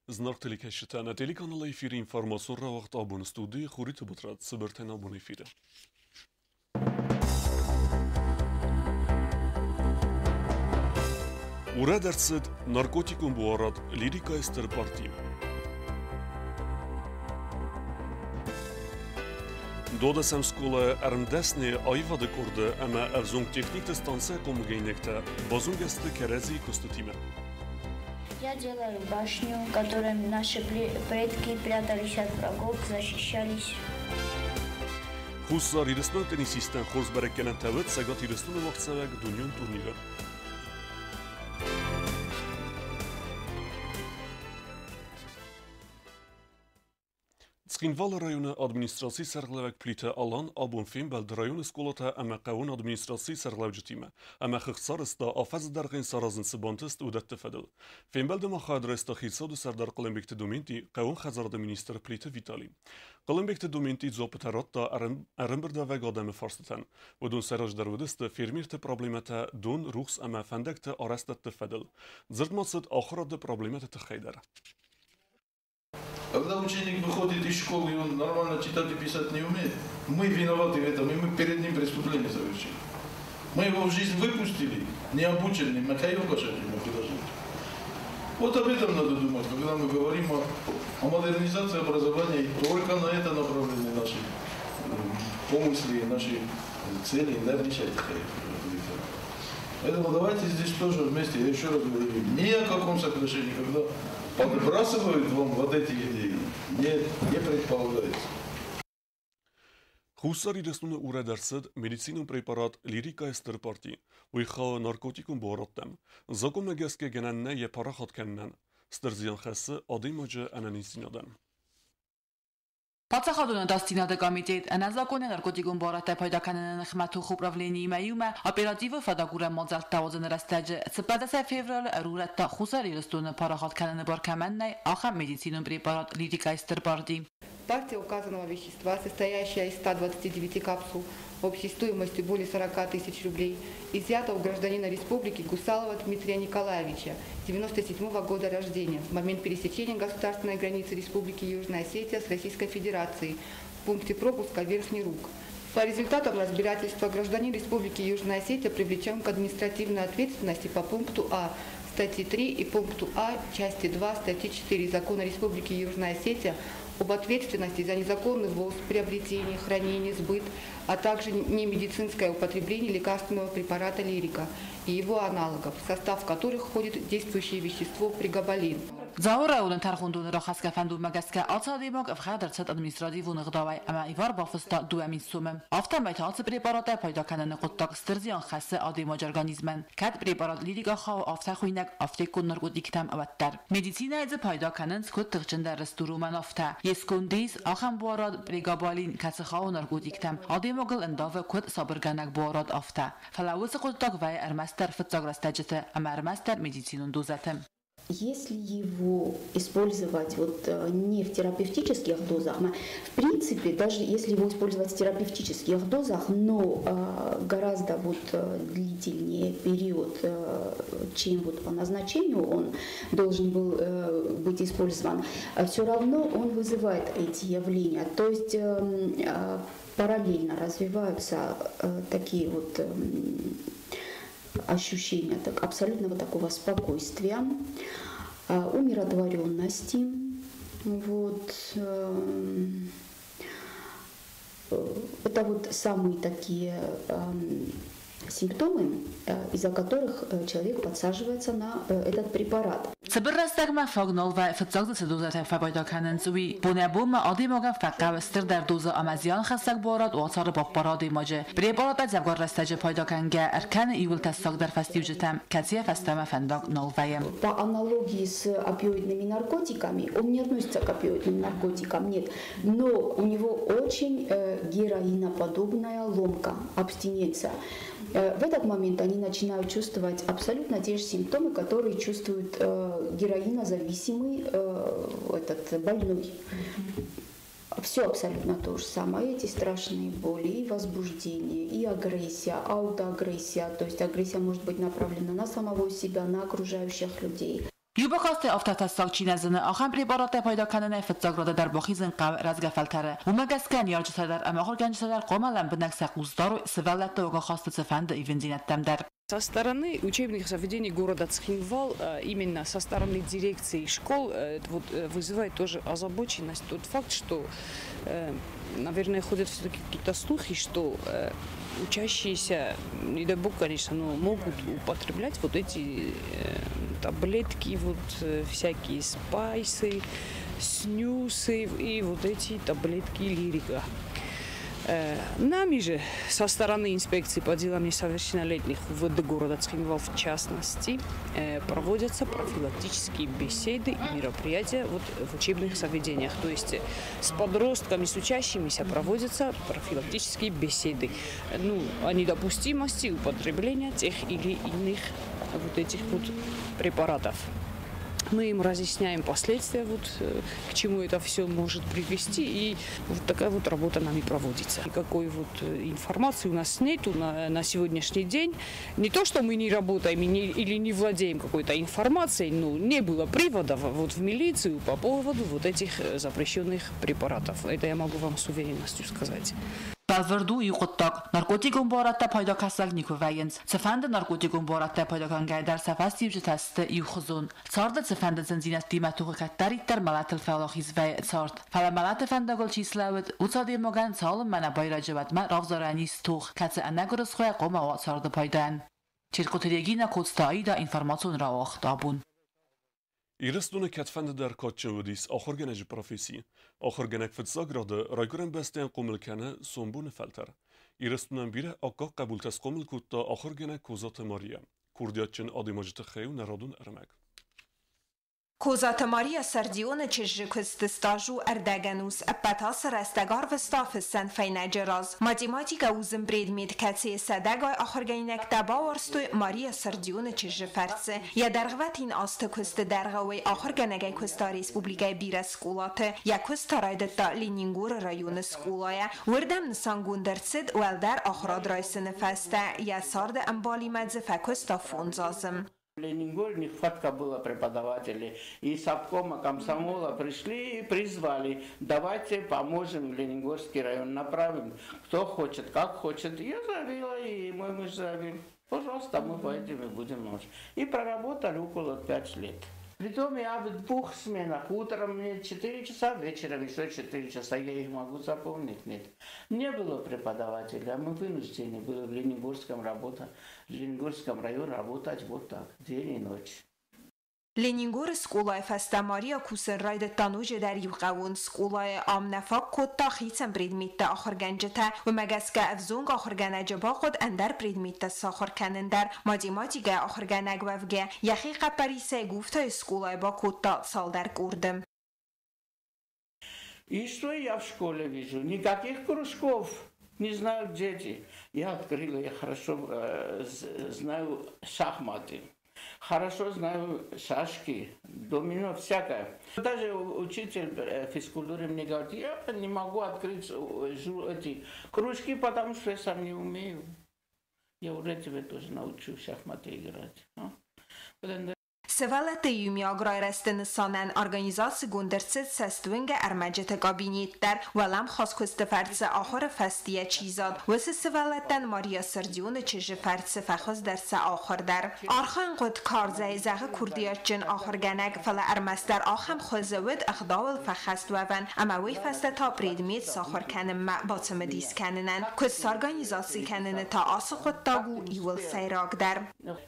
Зынаргъ телекӕсджытӕ, нӕ телеканалы эфиры информацион рауагъд абоны студийы Хуриты Батрадз цыбыртӕн абоны эфиры. Урӕд ӕрцыд наркотикон буарад лирикӕйы стыр парти. Додасӕм скъолайы ӕрмдӕсныйы аивады къорды ӕмӕ ӕвзонг техникты станцӕйы хъомылгӕнинӕгтӕ базонгӕ сты кӕрӕдзийы куыстытимӕ. Я делаю башню, в которой наши предки прятались от врагов, защищались. Хуссар Ирыстоны теннисисттӕн хорз бӕрӕггӕнӕнтӕ уыд Цӕгат Ирыстоны уагъдцӕуӕг дунеон турниры. Цхинвалы районы администрацийы сӕргълӕууӕг Плиты Алан абон фембӕлд районы скъолатӕ ӕмӕ хъӕуон администрацийы сӕргълӕуджытимӕ ӕмӕ хыгъдсарӕзта афӕдзы дӕргъы саразын цы бантыст, уыдӕтты фӕдыл. Фембӕлды ма хайад райста хицауады сӕрдар Хъуылымбегты Доменти, хъӕуон хӕдзарады министр Плиты Витали. Хъуылымбегты Доменти дзуаппытӕ радта ӕрӕмбырдуӕвӕг адӕмы фарстытӕн. Уыдон сӕ раздӕр уыдысты фермерты проблемӕтӕ дон, рухс ӕмӕ фӕндӕгты арӕзтӕдты фӕдыл. Дзырд ма цыд ахуырады проблемӕты тыххӕй дӕр. Когда ученик выходит из школы, и он нормально читать и писать не умеет, мы виноваты в этом, и мы перед ним преступление совершили. Мы его в жизнь выпустили, не обученный, мы ему предложили. Вот об этом надо думать, когда мы говорим о модернизации образования, и только на это направлены наши помысли, наши цели, да, Поэтому давайте здесь тоже вместе, я еще раз говорю, ни о каком сокращении, когда подбрасывают вам вот эти идеи, не предполагается. Хуссар Ирыстоны урӕд ӕрцыд медицинон препарат Лирика стыр парти. Уый хауы наркотикон буарадтӕм. Законмӕ гӕсгӕ гӕнӕн нӕй йӕ парахат кӕнынӕн. Стыр зиан хӕссы адӕймаджы ӕнӕниздзинадӕн. Паддзахадон ӕдасдзинады комитет ӕнӕзакъонӕй наркотикон буарадтӕ пайда кӕныны ныхмӕ тохы управлениимӕ иумӕ оперативон фӕдагурӕн мадзӕлттӕ уадзыны рӕстӕджы 14 февралы ӕрурӕдта Хуссар Ирыстоны парахат кӕныны бар кӕмӕн нӕй, ахӕм медицинон препарат Лирикайы стыр парти. Партия указанного вещества, состоящая из 129 капсул общей стоимостью более 40 тысяч рублей, изъята у гражданина республики Гусалова Дмитрия Николаевича, 97 года рождения, в момент пересечения государственной границы Республики Южная Осетия с Российской Федерацией в пункте пропуска Верхний Рук. По результатам разбирательства гражданин Республики Южная Осетия привлечен к административной ответственности по пункту А статьи 3 и пункту А части 2 статьи 4 Закона Республики Южная Осетия об ответственности за незаконный ввоз, приобретение, хранение, сбыт, а также немедицинское употребление лекарственного препарата «Лирика» и его аналогов, в состав которых входит действующее вещество прегабалин. Дзауы районы тӕрхондоны рахӕсгӕ фӕндонмӕ гӕсгӕ ацы адӕймаг ӕфхӕрд ӕрцыд административон ӕгъдауӕй ӕмӕ ивар бафыста 2000 сомы. Афтӕмӕй та ацы препараттӕй пайда кӕныны хъуыддаг стыр зиан хӕссы адӕймаджы организмӕн. Кӕд препарат лирика хауы афтӕ хуыйнӕг афтеккон наркотиктӕм, уӕддӕр. Медицинӕйы дзы пайда кӕнынц куыд тыхджындӕр рыстуромӕн, афтӕ. Йе сконды ис ахӕм буарад прегабалин, кӕцы хауы наркотиктӕм. Адӕймагыл ӕндавы куыд сабыргӕнӕг буарад, афтӕ. Фӕлӕ уыцы хъуыддаг вӕййы ӕрмӕстдӕр фыццаг рӕстӕджыты ӕмӕ ӕрмӕстдӕр медицинон дозӕты. Если его использовать вот не в терапевтических дозах, в принципе, даже если его использовать в терапевтических дозах, но гораздо вот длительнее период, чем вот по назначению он должен был быть использован, все равно он вызывает эти явления. То есть параллельно развиваются такие вот ощущения так, абсолютного такого спокойствия, умиротворенности. Вот. Это вот самые такие симптомы, из-за которых человек подсаживается на этот препарат. Цыбыр рӕстӕгмӕ фаг нал вӕййы фыццаг дзы цы дозӕтӕ фӕпайда кӕнынц, уый. Бонӕй-бонмӕ адӕймагӕн фӕхъӕуы стырдӕр дозӕ ӕмӕ зианхӕссӕг буарад уацары баппары адӕймаджы. Препараттӕ дзӕвгар рӕстӕджы пайда кӕнгӕ ӕркӕны иууыл тӕссагдӕр фӕстиуджытӕм, кӕцыйӕ фӕстӕмӕ фӕндаг нал вӕййы. По аналогии с опиоидными наркотиками, он не относится к опиоидным наркотикам, нет, но у него очень героиноподобная ломка, абстиненция. В этот момент они начинают чувствовать абсолютно те же симптомы, которые чувствует героинозависимый этот больной. Все абсолютно то же самое. Эти страшные боли, и возбуждение, и агрессия, аутоагрессия. То есть агрессия может быть направлена на самого себя, на окружающих людей. Иу бакастӕй афтӕ тӕссаг чи нӕ зыны, ахӕм препараттӕй пайда кӕнынӕй фыццаг рады дӕр бахизын хъӕуы рӕзгӕ фӕлтӕры. Уымӕ гӕсгӕ ныййарджытӕ дӕр ӕмӕ ахуыргӕнджытӕ дӕр хъуамӕ лӕмбынӕг сӕ хъус дарой сывӕллӕтты уагахасты цыфӕнды ивындзинӕдтӕм дӕр. Со стороны учебных заведений города Цхинвал, именно со стороны дирекции школ, вот, вызывает тоже озабоченность тот факт, что, наверное, ходят все-таки какие-то слухи, что учащиеся, не дай бог, конечно, но могут употреблять вот эти таблетки, вот всякие спайсы, снюсы и вот эти таблетки лирика. Нами же со стороны инспекции по делам несовершеннолетних УВД города Цхинвал в частности проводятся профилактические беседы и мероприятия вот в учебных заведениях. То есть с подростками, с учащимися проводятся профилактические беседы, ну, о недопустимости употребления тех или иных вот этих вот препаратов. Мы им разъясняем последствия, вот, к чему это все может привести, и вот такая вот работа нами проводится. Никакой вот информации у нас нету на сегодняшний день. Не то, что мы не работаем и не, или не владеем какой-то информацией, но не было приводов вот в милицию по поводу вот этих запрещенных препаратов. Это я могу вам с уверенностью сказать. Бӕлвырд у иу хъуыддаг: наркотикон буарадтӕ пайда кӕсӕг никуы вӕййынц. Цыфӕнды наркотикон буарадтӕ пайда кӕнгӕйӕ дӕр сӕ фӕстиуджытӕ сты иухуызон. Царды цыфӕнды зындзинӕдтимӕ тохы кӕддӕриддӕр мӕлӕтыл фӕуӕлахиз вӕййы цард. Фӕлӕ мӕлӕты фӕндагыл чи слӕууыд, уыцы адӕймагӕн цалынмӕ нӕ байрӕджы, уӕдмӕ равзарӕн ис тох, кӕцы ӕнӕгуырысхойӕ хъуамӕ уа царды пайдайӕн. Черкъоты Регинӕ, Коцты Аидӕ, информацион рауагъд Абон. Ирыстоны кӕдфӕнды дӕр кадджын уыдис ахуыргӕнӕджы професси. Ахуыргӕнӕг фыццаг рады райгуырӕн бӕстӕйӕн хъомыл кӕны сомбоны фӕлтӕр. Ирыстонӕн бирӕ аккаг хъӕбултӕ схъомыл кодта ахуыргӕнӕг Козаты Мария. Курдиатджын адӕймаджы тыххӕй у нӕ радон ӕрмӕг. Козаты Мария Сардионы чызджы куысты стаж у ӕрдӕгӕнус. Ӕппӕт ацы рӕстӕг арвыста фыссӕн фӕйнӕджы раз. Математикӕ у зын предмет, кӕцыйы сӕдӕгай ахуыргӕнинӕгтӕ бауарзтой Мария Сардионы чызджы фӕрцы. Йӕ дӕргъвӕтин азты куысты дӕргъы уый ахуыргӕнӕгӕй куыста республикӕйы бирӕ скъолаты. Йӕ куыст та райдыдта Ленингоры районы скъолайӕ. Уырдӕм нысангонд ӕрцыд уӕлдӕр ахуырад райсыны фӕстӕ. Йӕ царды ӕмбалимӕ дзы фӕкуыста 5 азы. В Ленингоре нехватка была преподавателей. И с обкома комсомола пришли и призвали: давайте поможем в Ленингорский район, направим, кто хочет, как хочет. Я заявила, и мой муж заявил: пожалуйста, мы поедем и будем помочь. И проработали около 5 лет. Притом я в 2 сменах, утром мне 4 часа, вечером еще 4 часа, я их могу запомнить, нет. Не было преподавателя, мы вынуждены были в Ленингорском работать, в Ленингорском районе работать вот так, день и ночь. Ленингоры скъолайы фӕстӕ Мария кусын райдыдта ноджыдӕр иу хъӕууон скъолайы. Ам нӕ фаг кодта хицӕн предметтӕ ахуыргӕнджытӕ. Уымӕ гӕсгӕ ӕвзонг ахуыргӕнӕджы бахъуыд ӕндӕр предметтӕ сахуыр кӕнын дӕр. Математикӕйы ахуыргӕнӕг уӕвгӕ, йӕхи хъӕппӕрисӕй Гуфтайы скъолайы бакодта цалдӕр къорды. И что я в школе вижу? Никаких кружков. Не знают дети. Я открыла, я хорошо знаю шахматы. Хорошо знаю шашки, домино, всякое. Даже учитель физкультуры мне говорит: я не могу открыть эти кружки, потому что я сам не умею. Я уже тебя тоже научу в шахматы играть. А? Сывӕллӕтты иумиаг райрӕзты нысанӕн организацигонд ӕрцыд цӕстуынгӕ ӕрмӕджыты кабинет дӕр. Уӕлӕмхас куысты фӕрцы ахуыры фӕстийӕ чи зад, уыцы сывӕллӕттӕн Мария Сардионы чызджы фӕрцы фӕхуыздӕр сӕ ахуыр дӕр. Архайын хъуыд карзӕй, зӕгъы курдиатджын ахуыргӕнӕг, фӕлӕ ӕрмӕстдӕр ахӕм хуызы уыд ӕгъдауыл фӕхӕст уӕвӕн, ӕмӕ уый фӕстӕ та предмет сахуыр кӕнынмӕ бацымыдис кӕнынӕн. Куыст сорганизаци кӕныны та ацы хъуыддаг у иуыл сӕйрагдӕр.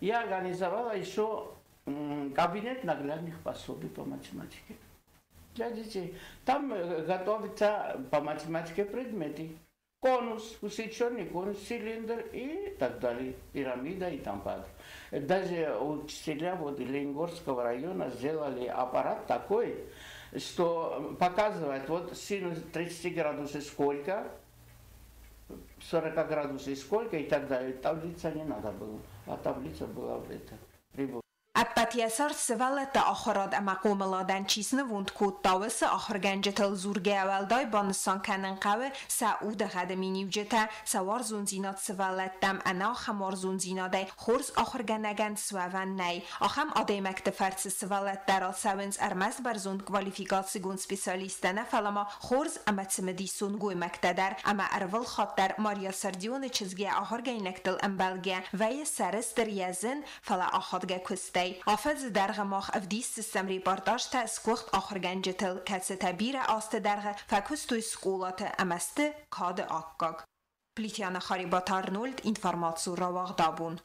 Я организовала еще кабинет наглядных пособий по математике для детей. Там готовятся по математике предметы. Конус, усеченный конус, цилиндр и так далее, пирамида и там падает. Даже учителя вот Ленингорского района сделали аппарат такой, что показывает вот синус 30 градусов сколько, 40 градусов сколько и так далее. Таблица не надо было, а таблица была в этом прибор. Ӕппӕт йӕ цард сывӕллӕтты ахуырад ӕмӕ хъомыладӕн чи снывонд кодта, уыцы ахуыргӕнджытыл дзургӕйӕ уӕлдай банысан кӕнын хъӕуы сӕ удыгъӕды миниуджытӕ, сӕ уарзондзинад сывӕллӕттӕм. Ӕнӕ ахӕм уарзондзинадӕй хорз ахуыргӕнӕгӕн суӕвӕн нӕй. Ахӕм адӕймӕгты фӕрцы сывӕллӕттӕ рацӕуынц ӕрмӕст бӕрзонд квалификацигонд специалисттӕ нӕ, фӕлӕ ма хорз ӕмӕ цымыдисон гоймӕгтӕ дӕр. Ӕмӕ ӕрвылхатт дӕр Мария Сардионы чызг йӕ ахуыргӕнинӕгтыл ӕмбӕлгӕ вӕййы сӕрыстыр йӕ зын, фӕлӕ ахадгӕ куыстӕй. Афӕдзы дӕргъы мах ӕвдисдзыстӕм репортажтӕ сгуыхт ахуыргӕнджытыл, кӕцытӕ бирӕ азты дӕргъы фӕкуыстой скъолаты ӕмӕ сты кады аккаг. Плитиана Харибаты Арнольд, информацион рауагъд «Абон».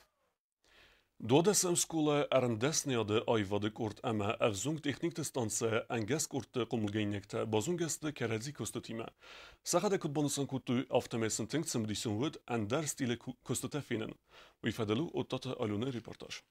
12-ӕм скъолайы ӕрмдӕсныйады аивады къорд ӕмӕ ӕвзонг техникты станцӕйы ӕнгӕс къордты хъомылгӕнинӕгтӕ базонгӕ сты кӕрӕдзи куыстытимӕ. Сӕхӕдӕг куыд банысан кодтой, афтӕмӕй сын тынг цымыдисон уыд ӕндӕр стилы куыстытӕ фенын. Уый фӕдыл у Оттаты Аленӕйы репортаж.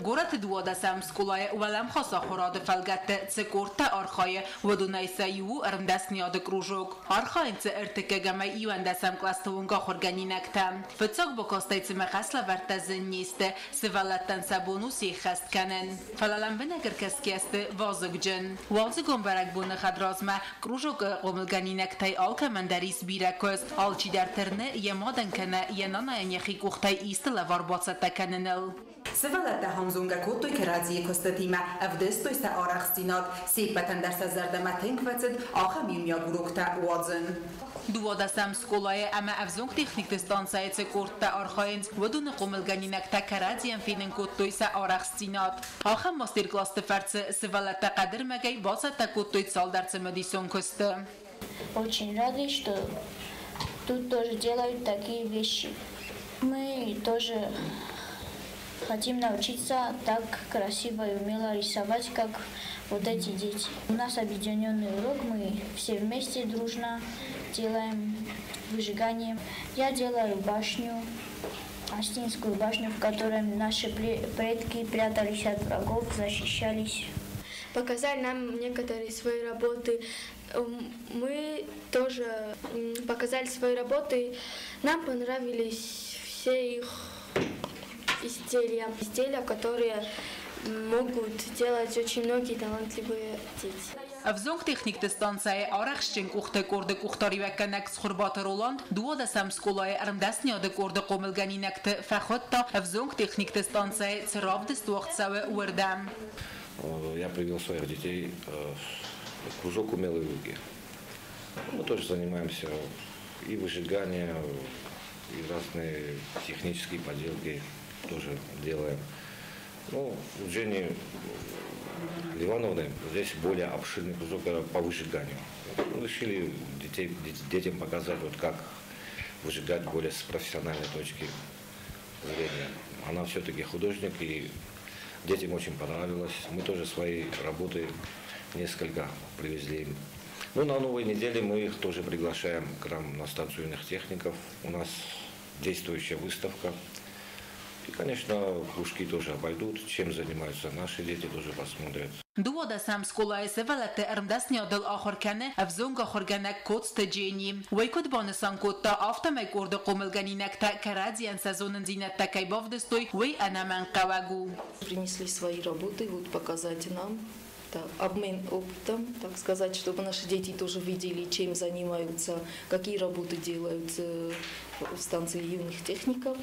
Горӕты 12-ӕм скъолайы уӕлӕмхас ахуырады фӕлгӕтты цы къордтӕ архайы, уыдонӕй сӕ иу у ӕрмдӕсныйады кружок. Архайынц дзы ӕртыккӕгӕмӕй 11-ӕм кълӕсты онг ахуыргӕнинӕгтӕ. Фыццаг бакастӕй цымӕ хӕслӕвӕрдтӕ зын не сты, сывӕллӕттӕн сӕ бон у сӕххӕст кӕнын. Фӕлӕ лӕмбынӕг ӕркӕсгӕ сты вазыгджын. Уалдзыгон бӕрӕгбоны хӕдразмӕ кружокы хъомылгӕнинӕгтӕй алкӕмӕн дӕр ис бирӕ куыст. Алчидӕр тырны йӕ мадӕн кӕнӕ йӕ нанайӕн йӕхи къухтӕй исты лӕвар бацӕттӕ кӕныныл. Сывӕллӕттӕ ӕмзонгӕ кодтой кӕрӕдзийы куыстытимӕ, ӕвдыстой сӕ арӕхстдзинад. Се ппӕтӕн дӕр сӕ зӕрдӕмӕ тынг фӕцыд ахӕм иумиаг уроктӕ уадзын. 12-ӕм скъолайы ӕмӕ ӕвзонг техникты станцӕйы цы къордтӕ архайынц, уыдоны хъомылгӕнинӕгтӕ кӕрӕдзийӕн фенын кодтой сӕ арӕхстдзинад. Ахӕм мастер-классты фӕрцы сывӕллӕттӕ хъӕдырмӕгӕй бацӕттӕ кодтой цалдӕр цымыдисон куысты. Очень рады, что тут тоже делают такие вещи. Мы тоже хотим научиться так красиво и умело рисовать, как вот эти дети. У нас объединенный урок, мы все вместе дружно делаем выжигание. Я делаю башню, Астинскую башню, в которой наши предки прятались от врагов, защищались. Показали нам некоторые свои работы. Мы тоже показали свои работы. Нам понравились все их изделия. Изделия, которые могут делать очень многие талантливые дети. Ӕвзонг техникты станцӕйы арӕхстджын къухты къорды къухдариуӕггӕнӕг Цхуырбаты Роланд 12-ӕм скъолайы ӕрмдӕсныйады къорды хъомылгӕнинӕгты фӕхуыдта ӕвзонг техникты станцӕйы цы равдыст уагъд цӕуы, уырдӕм. Я привел своих детей в кружок «Умелые руки». Мы тоже занимаемся и выжиганием, и разные технические поделки тоже делаем. Ну, у Жени Ливановны здесь более обширный кружок по выжиганию. Мы решили детям показать, вот как выжигать более с профессиональной точки зрения. Она все-таки художник, и детям очень понравилось. Мы тоже свои работы несколько привезли им. Ну, на новой неделе мы их тоже приглашаем к нам на станцию юных техников. У нас действующая выставка. И, конечно, кружки тоже обойдут, чем занимаются наши дети, тоже посмотрят. 12-ӕм скъолайы сывӕллӕтты ӕрмдӕсныйадыл ахуыр кӕны ӕвзонг ахуыргӕнӕг Коцты Джени. Уый куыд банысан кодта, афтӕмӕй къорды хъомылгӕнинӕгтӕ кӕрӕдзийӕн сӕ зонындзинӕдтӕ кӕй бавдыстой, уый ӕнӕмӕнгхъӕуӕг у. Принесли свои работы, вот показать нам, да, обмен опытом, так сказать, чтобы наши дети тоже видели, чем занимаются, какие работы делают в станции юных техников.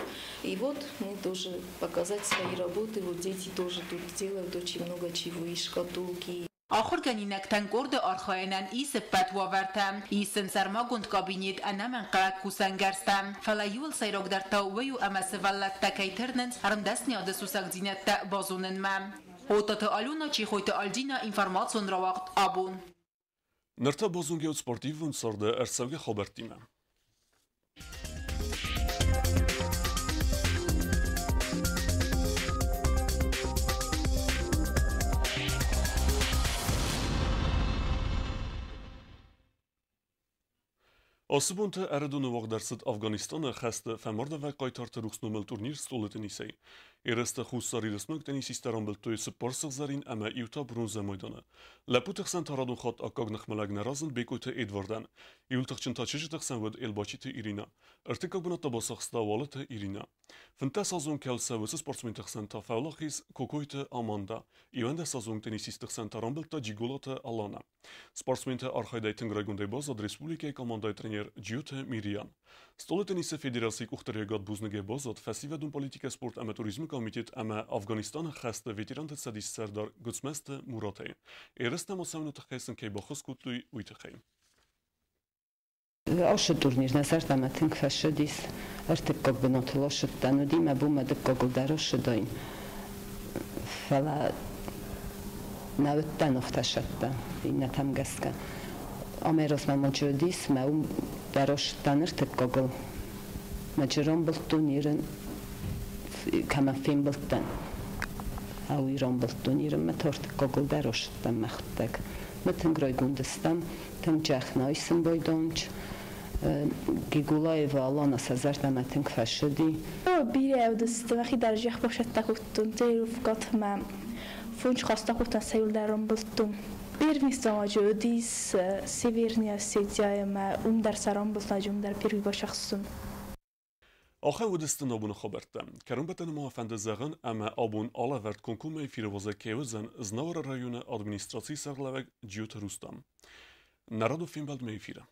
И вот мы тоже показать свои работы, вот дети тоже тут делают очень много чего, и шкатулки. Ахуыргӕнинӕгтӕн къорды архайынӕн ис ӕппӕт уавӕртӕ. Ис сын сӕрмагонд кабинет, ӕнӕмӕнгхъӕуӕг кусӕнгӕрзтӕ. Фӕлӕ иуыл сӕйрагдӕр та уый у, ӕмӕ сывӕллӕттӕ кӕй тырнынц ӕрмдӕсныйады сусӕгдзинӕдтӕ базонынмӕ. Отаты Алена, Чехойты Альдина, информацион рауагъд «Абон». Ныр та базонгӕ спортивон царды ӕрцӕугӕ хабӕрттимӕ. Ацы бонты Ӕрыдоны уагъд ӕрцыд Афганистаны хӕсты фӕмардӕвӕг хъайтарты рухс номыл турнир стъолы теннисӕй. Ерысты хуссарирыстойнаг теннисисттӕ рамбылдтой 4 сыгъзӕрин ӕмӕ 1 та бронзӕ майданы. Лӕппуты хсӕн та радон хатт аккаг ныхмӕлӕг нӕ разынд Бекъойты Эдвардӕн. Иуыл тыхджын та чызджыты хсӕн уыд Элбачиты Иринӕ. Ӕртыккаг бынат та бацахста Уалыты Иринӕ. 15-азон кӕлсӕ уыцы спортсменты хсӕн та фӕуӕлахиз Кокойты Аманда. 11-азон теннисистты хсӕн та рамбылдта Джиголаты Алана. Спортсменты архайдӕй тынг райгондӕй баззад республикӕйы командӕйы тренер Джиоты Мириан. Стъолы теннисы федерацийы къухдариуӕгад бузныгӕй баззад фӕсивӕдон политикӕ, спорт ӕмӕ туризмы комитет ӕмӕ Афганистаны хӕсты ветеранты цӕдисы сӕрдар Гуыцмӕзты Муратӕй. Ерыстӕм ацӕуыны тыххӕй сын кӕй баххуыс кодтой, уый тыххӕй. Ацы турнир нӕ зӕрдӕмӕ тынг фӕцыдис. Ӕртыккаг бынатыл ацыдтӕн, уыди мӕ бон мӕ дыккагыл дӕр ацыдаин. Фӕлӕ нӕ уыдтӕн афтӕ цӕттӕ иннӕтӕм гӕсгӕ. Амӕй размӕ ма уыдис, мӕ уым дӕр ацыдтӕн ӕртыккагыл. Мӕ рамбылдтон ирын, кӕмӕ фембылдтӕн, ауый рамбылдтон ирын, мӕ ӕртыккагыл дӕр ацыдтӕн мӕхуыдтӕг. Мӕ тынг райгонд стӕм, тынг джӕх найсын байдонч. Гигулаева Алана сӕ зӕрдӕмӕ тынг фӕцыди. Бирӕ уыдысты, мӕхи дӕр зӕхх бафсӕдта кодтон, тренировкӕтӕ мӕ фунч хаста кодтон, цӕуылдӕр рамбылдтон. Первенство уыдис Северная Осетия ӕмӕ уым дӕр сӕ рамбылдтон, уым дӕр первый бацахстон. Ахӕм уыдысты абоны хабӕрттӕ. Кӕронбӕттӕны ма фӕнды зӕгъын, ӕмӕ абон алӕвӕрд комкоммӕ эфиры уазӕг кӕй уыдзӕн Знауыры районы администрацийы сӕргълӕууӕг Джиоты Рустам. Нӕ радон фембӕлдмӕ эфиры.